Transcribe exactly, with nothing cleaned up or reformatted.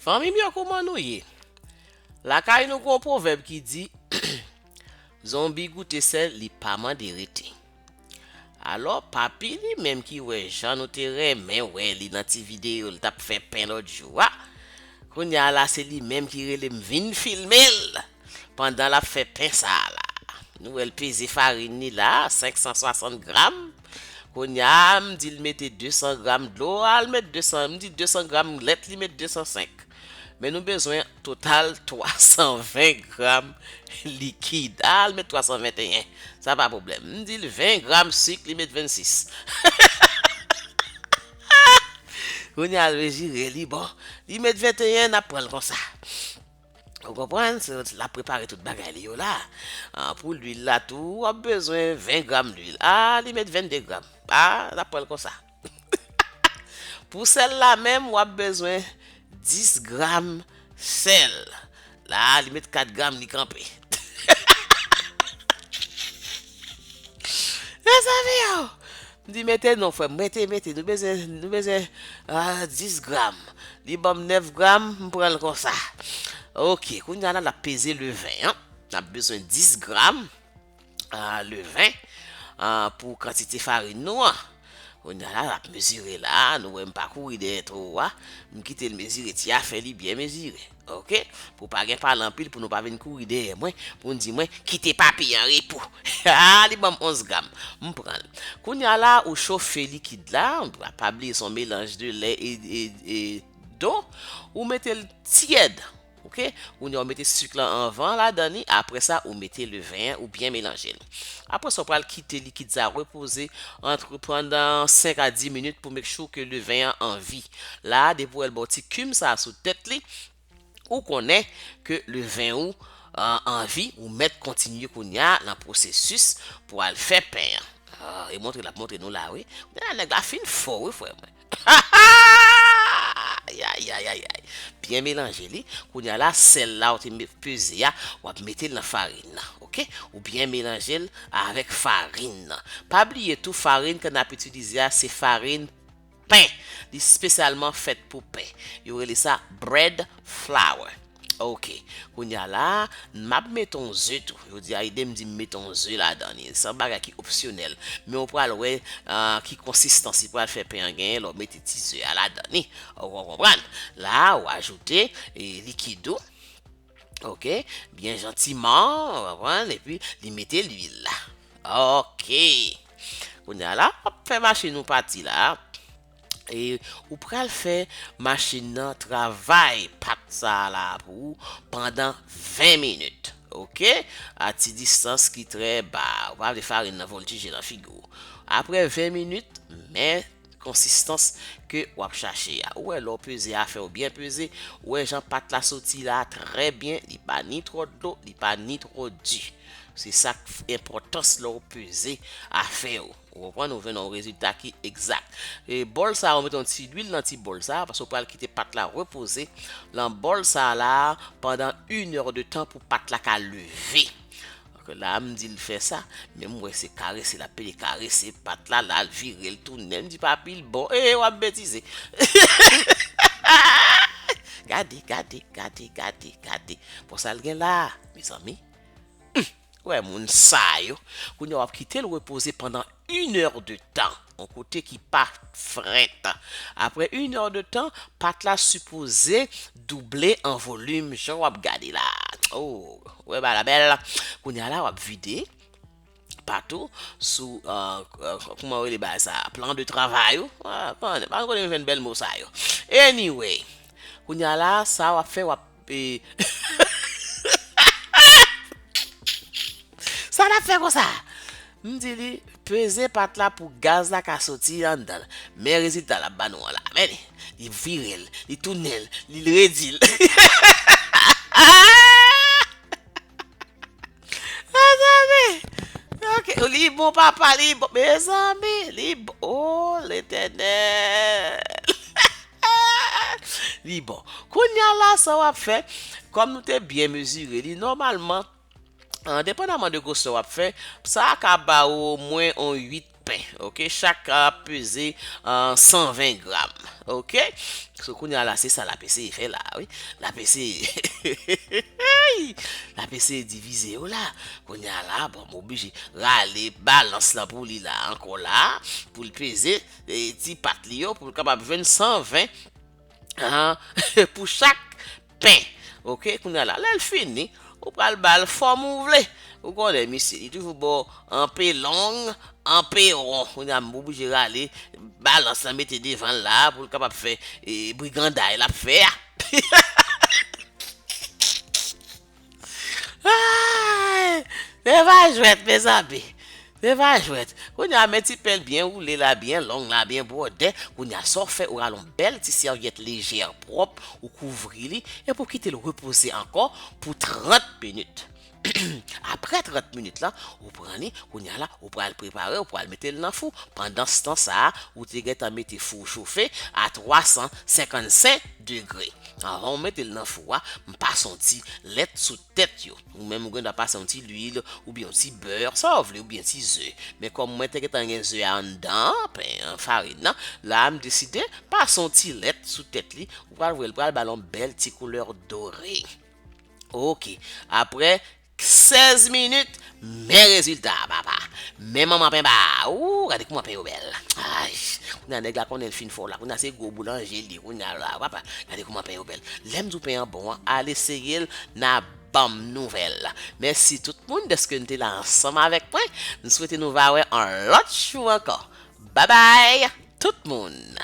Fanmi m yo, kouman nou ye? Lakay nou gon pwovèb ki di, zonbi goute sèl, li pa mande rete. Alò, papi li menm ki wè jan nou te renmen wè li nan ti videyo l t ap fè pen lòt jou a, kounye a la se li menm ki rele m vin filme l pandan l ap fè pen sa a la. Nou wè l peze farin li la, senk san swasant gram. Kounye a, m di l mete de san gram dlo, al met de san, m di de san gram lèt, li met de san senk. Men nou bezwen total twa san ven gram likid. Al met twa san venteyen, sa pa pwoblèm. M di l ven gram sik, li met vennsis. Kounye a l mezire, li bon. Li met venteyen, n ap pran l konsa. Ou konprann? Se l ap prepare tout bagay li yo la. Ah, pou lwil la tou, w ap bezwen ven gram lwil. Ah, li met vennde gram. Ah, n ap pran l konsa. Pou sèl la menm, w ap bezwen dis gram sèl. La, li met kat gram, li kanpe. Mezanmi yo! M di mete non, frè m, mete, mete. Nou bezwen, nou bezwen ah, dis gram. Li ban m nèf gram, m pran l konsa. Ok, kounye a la, n ap peze leven an. N ap bezwen dis gram ah, leven ah, pou kantite farin nou an. Kounye a la, l ap mezire la, nou wè m pa kouri dèyè towo a. M kite l mezire ti afè li byen mezire. Ok? Pou pa gen pale anpil, pou nou pa vin kouri dèyè mwen, pou n di mwen, kite papi an repo. Ah, li ban m onz gram. M pran l. Kounye a la, ou chofe likid la, pa bliye se yon melanj de lè e, e, e do, ou mete l tyèd. Ok? Kounye a, ou mete sik lan anvan ladan li, apre sa, ou mete leven an, ou byen melanje l. Apre sa, ou pral kite likid sa repoze ant pandan senk a dis minit pou make sure ke leven an anvi. La, depi w wè l ba w ti kim sa sou tèt li, ou konnen ke leven ou ah, anvi, ou mèt kontinye kounye a nan pwosesis pou al fè pen an. Ah, e montre l ap montre nou la, wi. Kounye a la, nèg la fin fò, wi, frè mwen. Ay, ay, ay, ay, ay. Byen melanje li. Kounye a la, sèl la ou te me- peze a, w ap mete l nan farin nan, ok? Ou byen melanje l avèk farin nan. Pa bliye tou, farin ke n ap itilize a, se farin pen. Li espesyalman fèt pou pen. Yo rele sa bread flour. Ok. Kounye a la, m ap mete yon ze tou. Yo di a ede m di m mete yon ze ladan li. Se yon bagay ki opsyonèl. Men ou pral wè ah, ki konsistans li pral fè pen an genyen lè w mete ti ze a ladan li. Ou konprann? La, ou ajoute eh, likid ou. Ok? Byen jantiman, ou konprann? Epi, li mete lwil la. Ok. Kounye a la, w ap fè machin ou pati la. E ou pral fè machin nan travay pat sa a la pou ou pandan ven minit. Ok? A ti distans ki trè ba. Ou pa vle farin nan voltije nan figi w. Apre ven minit, men konsistans ke w ap chache a. Ou wè lè w peze afè w byen peze, ou wè jan pat la soti la trè byen, li pa ni twò dlo, li pa ni twò di. Se sa k enpòtans lè w peze afè w. Ou konprann, ou jwenn yon rezilta ki egzak. E bòl sa a, ou mete yon ti lwil nan ti bòl sa a, paske ou pral kite pat la repoze nan bòl sa a la pandan inè de tan pou pat la ka leve. Donk la, m di l fè sa, men m wè se karese l ap pede karese pat la, la l vire l tounen, m di papi l bon, e w ap betize. Gade, gade, gade, gade, gade. Bon, sa l gen la, mezanmi. Wè moun sa yo. Kounye a w ap kite l repoze pandan inè de tan, yon kote ki pa frèt. Apre inè de tan, pat la sipoze double an volim, jan w ap gade la. Oh, wè bagay la bèl. Kounye a la, w ap vide pat ou sou, euh, euh, kòman yo rele bagay sa? Plan de travay ou? Ah, pa, pa konnen m jwenn bèl mo sa yo. Anyway, kounye a la, sa w ap fè, w ap, eh, sa n ap fè konsa? M di li, peze pat la pou gaz la ka soti anndan l. Men rezilta l ap ba nou an la. Men li, li vire l, li tounen l, li redi l. Mezanmi! Ok, li bon papa, li bon. Mezanmi, li bon. Oh, Letènèl! Li bon. Kounye a la, sa w ap fè, kòm nou te byen mezire li, nòmalman, ah, depandaman de gwosè w ap fè, sa a ka ba ou omwen yon uit pen, oke? Chak ap peze, euh, san ven gram, oke? So, kounye a la, se sa l ap eseye fè la, wi. L ap eseye, l ap eseye divize yo la. Kounye a la, bon, m oblije rale balans lan pou li la, ankò la, pou l peze, e, ti pat li yo, pou l kapab jwenn san ven, ah, pou chak pen. Oke, kounye a la, lè l fini, ou pral ba l fòm ou vle. Ou konnen, misye, li toujou ba w anpe long, anpe won. Kounye a, m oblije rale balans lan, mete devan l la, pou l kapab fè, e, briganday l ap fè a. Ay, se pa jwèt, mezanmi. Se pa jwèt. Kounye a, men ti pèl byen woule la, byen long la, byen bwòdè. Kounye a, sa w fè, ou rale yon bèl ti sèvyèt lejè, pwòp, ou kouvri li, epi w kite l repoze ankò pou trant minit. Apre trant minit la, ou pran li, kounye a la, ou pral prepare, ou pral mete l nan fou. Pandanstan sa a, ou te gentan mete fou chofe a twa san senkannsenk degre. Anvan ou mete l nan fou a, m pase yon ti lèt sou tèt yo. Ou menm ou gen dwa pase yon ti lwil, oubyen yon ti bè, sa w vle, oubyen ti ze. Men kòm mwen te gentan gen ze a anndan, pen, farin nan, la a m deside pase yon ti lèt sou tèt li. Ou pral wè l pral ba l yon bèl ti koulè dore. Oke. Apre sèz minit, men rezilta a, papa. Men manman pen ba a. Ooh, gade kouman pen yo bèl. Ay, kounye a nèg la konnen l fin fò la. Kounye a se gwo boulanje li. Kounye a la, papa, gade kouman pen yo bèl. Lè m di w pen an bon an, al eseye l, n a ban m nouvèl. Mèsi tout moun dèske n te la ansanm avèk mwen. M swete nou va wè yon lòt jou ankò. Babay tout moun!